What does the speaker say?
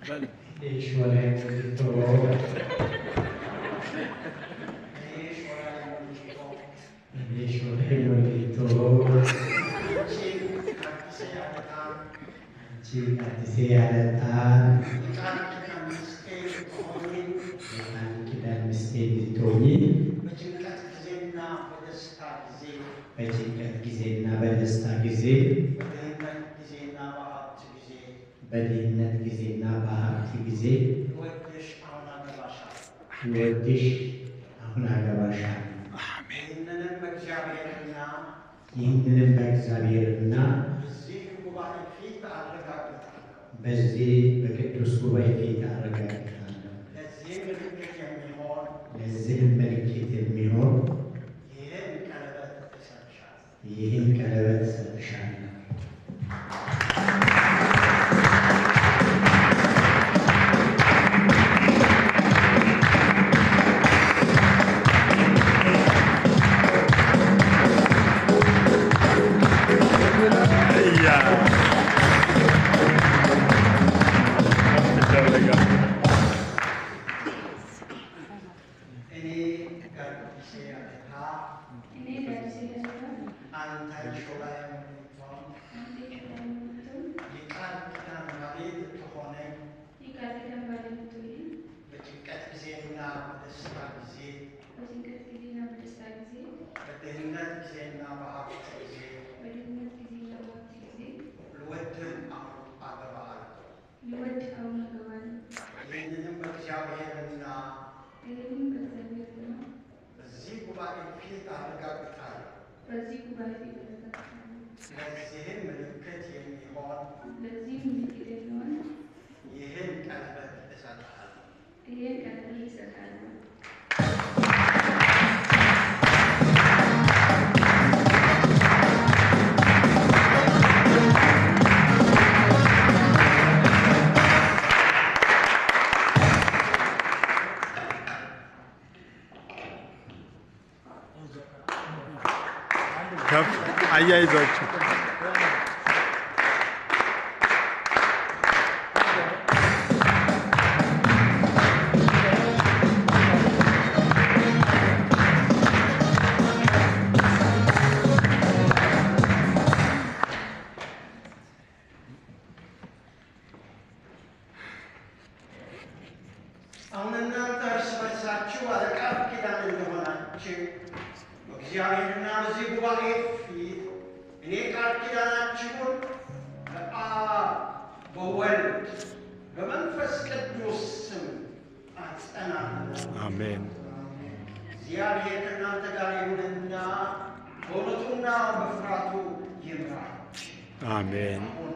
ሾላይ ሞልቶ፣ እኔ ሾላይ ሞልቶ፣ እኔ ሾላይ ሞልቶ፣ አንቺን አዲሴ አለታ፣ አንቺን አዲሴ ያለታን የቃል ኪዳን ሚስቴ ብትሆኚ፣ የቃል ኪዳን ሚስቴ እንድትሆኚ፣ በጭንቀት ጊዜና በደስታ ጊዜ፣ በጭንቀት ጊዜና በደስታ ጊዜ፣ በድህነት ጊዜና በሀብት ጊዜ፣ በድህነት ጊዜና በሀብት ጊዜ ልወድሽ አሁን አገባሻለሁ። ልወድሽ አሁን አገባሻለሁ። ይህንንም በእግዚአብሔርና ይህንንም በእግዚአብሔርና በዚህ ጉባኤ ፊት አረጋግጣለሁ። በዚህ በቅዱስ ጉባኤ ፊት አረጋግጣለሁ። ለዚህ ምልክት የሚሆን ለዚህም ምልክት የሚሆን ይህን ቀለበት እሰጥሻለሁ። ይህን ቀለበት እሰጥሻለሁ። እኔ ጋዲሴ አለታ፣ እኔ ጋዲሴ አለታ፣ አንተ ሾላይ ሞልቶን፣ አንተ ሾላይ ሞልቶን፣ የቃል ኪዳን ባሌ ልትሆነኝ፣ የቃል ኪዳን ባሌ ልትሆነኝ፣ በጭንቀት ጊዜና በደስታ ጊዜ፣ በጭንቀት ጊዜና በደስታ ጊዜ፣ በድህነት ጊዜና በሀብት ጊዜ፣ በድህነት ጊዜና በሀብት ጊዜ ልወድህ አሁን አገባሃለሁ። ልወድህ አሁን አገባለሁ። ይህንንም በእግዚአብሔርና ይህንም በእግዚአብሔርና በዚህ ጉባኤ ፊት አረጋግጣለሁ። በዚህ ጉባኤ ፊት አረጋግጣለሁ። ለዚህም ምልክት የሚሆን ለዚህም ምልክት የሚሆን ይህን ቀለበት እሰጥሃለሁ። ይህን ቀለበት እሰጥሃለሁ። ከፍ አያይዛችሁ። አሁን እናንተ እርስ በርሳችሁ ባለቃል ኪዳን እንደሆናችሁ በእግዚአብሔርና በዚህ ጉባኤ ፊት እኔ ቃል ኪዳናችሁን በአብ በወልድ በመንፈስ ቅዱስ ስም አጸናለሁ። አሜን። እግዚአብሔር ከእናንተ ጋር ይሁንና በእውነቱና በፍርሃቱ ይምራችሁ። አሜን። አሁን